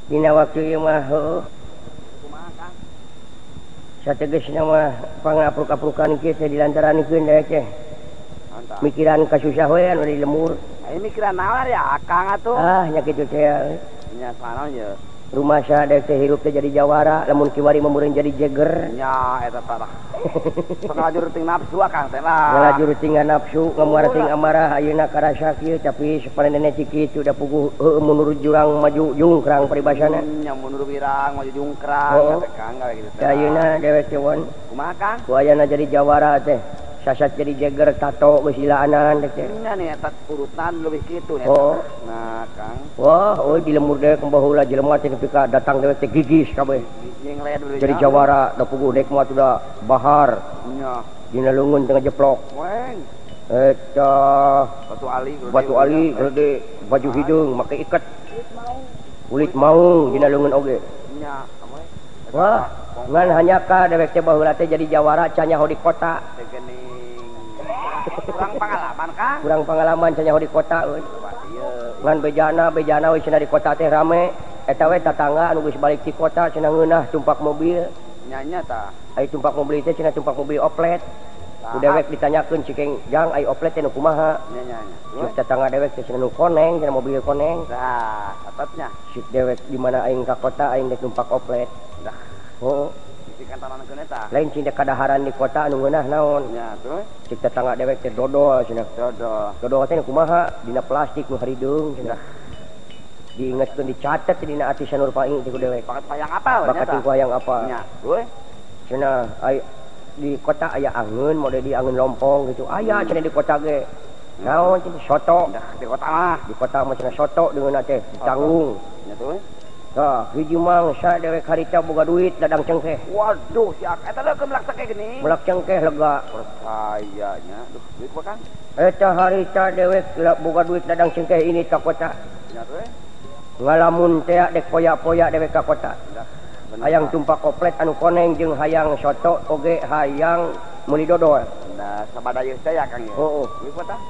Dina waktu ieu mah heueuh.
Kumaha Kang?
Sategesna mah pangapruk-aprukan kieu teh dilantarankeun dewek teh. Mikiran kasusah we anu di lemur.
Aya mikiran naon ya Akang atuh?
Ah nya kitu teh.
Nya sanaon ye.
Rumah sa dewek teh hirup teh jadi jawara, lamun kiwari mah meureun jadi jeger.
Nya eta tah. Ngalajur ting nafsu Akang teh lah.
Ngalajur ting nafsu, ngamuara ting amarah ayeuna karasa kieu tapi sapanene teh kitu da puguh heueuh mundur jurang maju jungkrang paribasana.
Nya mundur wirang maju jungkrang teh Kang gawe kitu teh.
Ayeuna dewek teh won.
Kumaha Kang?
Ku ayana jadi jawara teh. Sasat jadi jeger tato geus ilaanan teh.
Nya nih eta urutan leuwih kitu nya.
Oh.
Nah, Kang.
Wah, euy di lemur deui baheula jelema teh nepi ka datang dewek teh gigis kabeh. Jadi jawara da puguh dek mah atuh bahar.
Nya.
Dina leungeun teh ngajeplok.
Weng.
Eta
batu ali,
batu ali gede, baju hideung make iket. Kulit maung dina leungeun oge.
Nya.
Wah, ngan hanya ka dewek teh baheula teh jadi jawara can nyaho di kota.
Kurang pengalaman Kang.
Kurang pengalaman can nyaho di kota euy. Ngan bejana we cenah di kota teh rame. Eta we tatangga anu geus balik ti kota cenah ngeunah tumpak mobil.
Nya nya tah.
Ai tumpak mobil teh cenah tumpak mobil oplet. Ku dewek ditanyakeun cikeng jang ai oplet teh nu kumaha?
Nya nya nya.
Cik tatangga dewek teh cenah nu koneng cenah mobil koneng.
Tah, atapnya.
Cik dewek di mana aing ka kota aing dek numpak oplet.
Dah.
Heuh. Lain cing dek kadaharan di kota anu ngeunah naon.
Nya terus
cik tetangga dewek teh dodol cenah.
Dodol.
Dodol teh kumaha? Dina plastik nu harideung cenah. Diingetkeun dicatet dina ati Sanur Paing teh ku dewek.
Bakat hayang apal nya.
Bakat ku hayang apal.
Nya. Euy.
Cenah ai di kota aya angeun mode di angeun lompong gitu. Aya cenah di kota ge. Naon cenah soto.
Di kota mah.
Di kota mah cenah soto deungeunna teh ditanggung.
Nya tuh.
Tah, hiji mangsa dewek harita boga duit dadang cengkeh.
Waduh, si ak eta leukeun melak cengkeh geuning.
Melak cengkeh lega.
Percaya nya. Duh, duit kumaha Kang?
Eta harita dewek boga duit dadang cengkeh ini ka kota.
Nya teh.
Ngalamun teh dek poya-poya dewek ka kota. Hayang tumpak koplet anu koneng jeung hayang soto oge hayang meuli dodol.
Nah, sabada ieu teh ya Kang ya.
Heueuh.
Duit kumaha tah?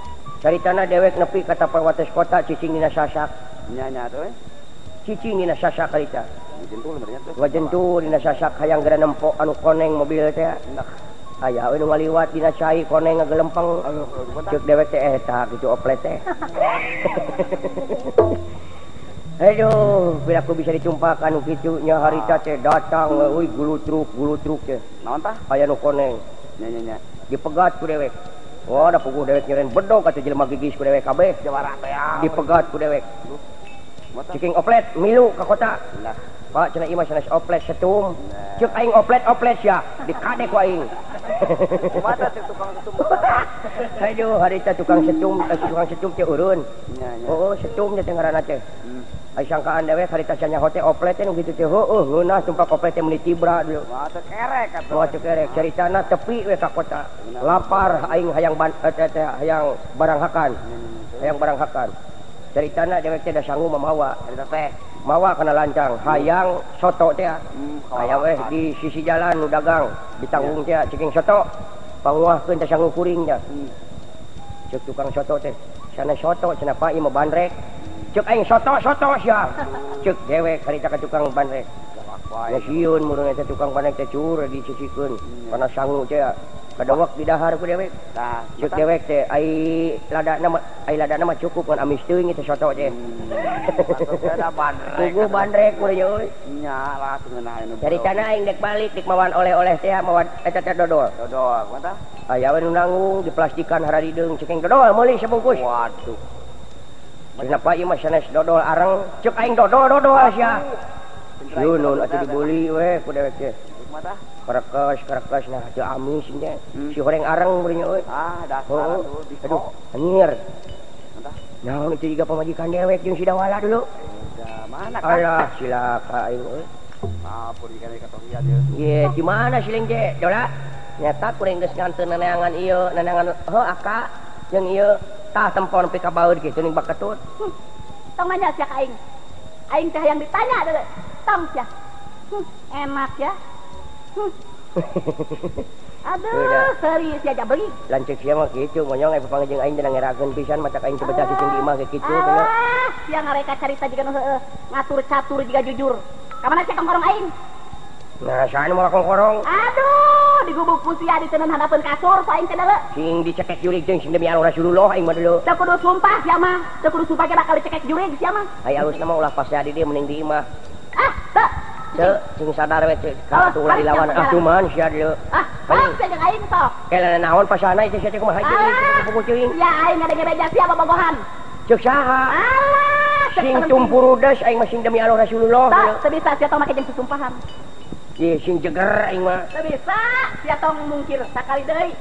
Caritana dewek nepi ka tapal wates kota cicing dina sasak.
Nya nya teh.
Cicing dina sasak harita.
Ngajentul berarti tuh.
Ngajentul dina sasak hayang geura nempo anu koneng mobil teh.
Nah.
Aya we nu ngaliwat dina cai koneng ngagelempeng. Ceuk dewek teh eta kitu oplet teh. Aduh, bila aku bisa dicumpakan kitu nya harita teh datang euy gulutruk teh.
Naon tah?
Aya nu koneng.
Nya nya nya.
Dipegat ku dewek. Wah, da puguh dewek nyeren bedog atuh jelema gigis ku dewek kabeh.
Jawara teh.
Dipegat ku dewek. Ciking oplet milu ka kota. Pak cenah ieu mah sanes oplet setum. Ceuk aing oplet-oplet sia, dikade ku aing.
Kumaha teh tukang setum?
Haduh, harita tukang setum, tukang setum teh eureun. Oh, setum teh ngaranna teh. Ai sangkaan dewek harita cenah teh oplet teh nu kitu teh heueuh ngeunah tumpak oplet teh meuni tibra deui.
Wah, teh kerek atuh.
Wah, teh kerek caritana tepi we ka kota. Lapar aing hayang hayang barang hakan. Hayang barang hakan. Caritana dewek teh da sanggup mamawa.
Carita teh
mawa kana lancang hayang soto teh. Hayang weh di sisi jalan nu dagang ditanggung teh ciking soto. Panguahkeun teh sanggup kuring teh. Ceuk tukang soto teh, sana soto cenah Pak ieu mah bandrek. Ceuk aing soto-soto sia. Ceuk dewek harita ka tukang bandrek. Ya sieun murung eta tukang bandrek teh cur dicicikeun kana sangu teh. Kadewek di dahar ku dewek.
Tah,
ceuk dewek teh ai ladana mah cukup ngan amis teuing eta soto teh. Puguh bandrek kuring euy.
Nya lah ngeunah anu.
Caritana aing dek balik dek mawan oleh-oleh teh mawan eta teh dodol.
Dodol, kumaha tah?
Aya we nu nanggung diplastikan hararideung cekeng dodol meuli sabungkus.
Waduh.
Cenah Pak ieu mah sanes dodol areng, ceuk aing dodol-dodol sia. Sieun atuh dibeli we ku dewek teh.
Kumaha tah?
Karekes nah teu amis nya. Si horeng areng beunya euy.
Ah, dasar atuh.
Aduh, anjir. Naon itu juga pamajikan dewek jeung si Dawala dulu.
Da mana kan?
Alah, silaka aing euy.
Ah, purikan katohian ieu.
Ye, di mana siling teh? Dola. Nyata kuring geus nganteun neneangan ieu, neneangan heuh aka jeung ieu tah tempon nepi ka baeud kitu ning baketut.
Tong nanya sia ka aing. Aing teh hayang ditanya deui. Tong sia. Enak ya. Aduh, serius ya jabeli.
Lanceuk sia mah kitu, monyong aya papanggih jeung aing teh ngerakeun pisan matak aing teu betah cicing di imah ge kitu.
Ah, sia ngareka carita jiga nu heueuh, ngatur catur jiga jujur. Ka mana sia kongkorong aing?
Nah, saha nu mawa kongkorong?
Aduh, digubuk ku sia diteundeun handapeun kasur ku aing teh deuleu.
Sing dicekek jurig jeung sing demi Allah Rasulullah aing mah deuleu.
Teu kudu sumpah sia mah, teu kudu sumpah ge bakal dicekek jurig sia mah.
Ai alusna mah ulah pasea di dieu mending di imah.
Ah, teu.
Teu, sing sadar we cek ka atuh ulah dilawan ah cuman sia deuleu.
Ah, sok sia jeung aing sok.
Kela naon pasana itu sia teh kumaha ieu puguh ceuing.
Ya aing ngadenge beja sia bobogohan.
Ceuk saha?
Alah,
sing tumpurudes aing mah sing demi Allah Rasulullah.
Teu bisa sia tong make jeung susumpahan.
Ye sing jeger aing mah.
Teu bisa sia tong mungkir sakali deui.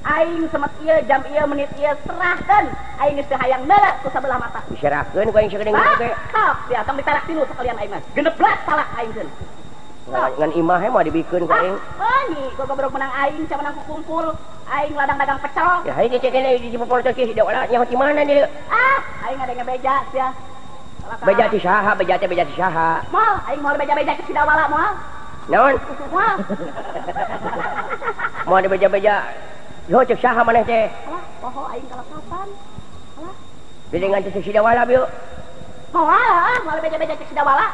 Aing semet ieu jam ieu menit ieu serahkeun aing geus teu hayang neuleuh ku sabelah mata.
Diserahkeun ku aing sagedeung ge.
Sok sia tong ditarak tilu sakalian aing mah. Geneblak talak aing keun.
Ngan imah mah dibikeun ku aing.
Ah, nyi gogobrok menang aing sia menang ku kumpul. Aing ladang dagang pecel.
Ya hayu cek kene di popol teh si Dawala nyaho di mana deui.
Ah, aing ngadenge beja sia.
Beja ti saha, beja teh beja ti saha.
Moal, aing moal beja-beja ke si Dawala moal.
Naon?
Moal.
Moal dibeja-beja. Yo cek saha maneh teh?
Alah, poho aing kalepasan. Alah.
Bilingan teh si Dawala bieu.
Moal, ah, moal beja-beja cek si Dawala.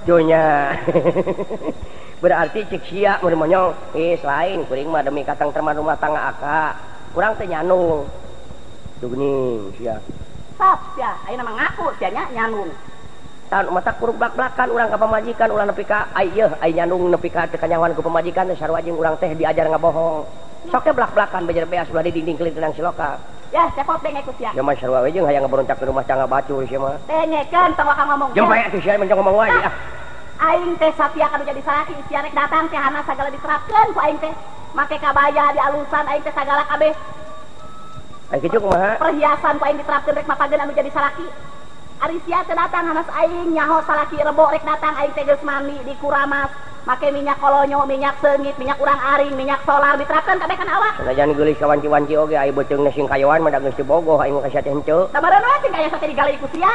Dunya. Berarti cek sia mun monyong, selain kuring mah demi katang terman rumah tangga aka. Kurang teh nyanung. Duh geuning sia.
Sok sia, ayeuna mah ngaku sia nya nyanung.
Tahun mata kuruk blak-blakan urang ka pamajikan ulah nepi ka ai yeuh ai nyandung nepi ka teu kanyahoan ku pamajikan teh sarua jeung urang teh diajar ngabohong. Sok teh blak-blakan bejer beas ulah di dinding kelintang siloka.
Ya, cepot denge ku sia.
Ya mah sarua we jeung hayang ngaberontak ke rumah tangga batur sia mah.
Dengekeun tong waka ngomong.
Jeung bae atuh sia mah ngomong wae ah.
Aing teh satia kanu jadi salaki sia rek datang teh hana sagala diterapkeun ku aing teh. Make kabaya di alusan aing teh sagala kabeh.
Ai kitu kumaha?
Perhiasan ku aing diterapkeun rek mapageun anu jadi salaki. Ari sia teh datang hanas aing nyaho salaki rebo rek datang aing teh geus mandi dikuramas make minyak kolonyo, minyak seungit, minyak urang-aring, minyak solar diterapkeun kabeh kana awak.
Sanajan geulis ka wanci-wanci oge ai beuteungna sing kayoan mah da geus dibogoh aing mah ka sia teh henteu.
Da meureun we sing kaya sate digali ku sia.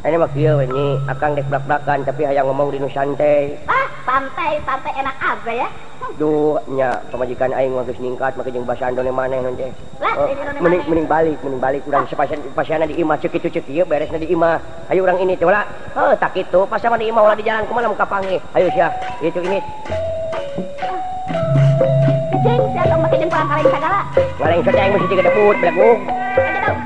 Ini mah kieu we nyi, akang dek blak-blakan tapi hayang ngomong di nu santai.
Ah, santai, santai enak aja ya.
Duh, nya pamajikan aing mah geus ningkat make jeung basa andone maneh nun teh. Mending mending balik urang sepasian di imah ceuk kitu ceuk ieu beresna di imah. Hayu urang ini teh ulah. Heuh, tak kitu, pas sama di imah ulah di jalan kumaha lamun kapanggih. Hayu sia, itu ini.
Cicing, sia tong make jeung kurang kaleng sagala.
Ngaleng saja aing mah siga debut beleguk.
Aja dong.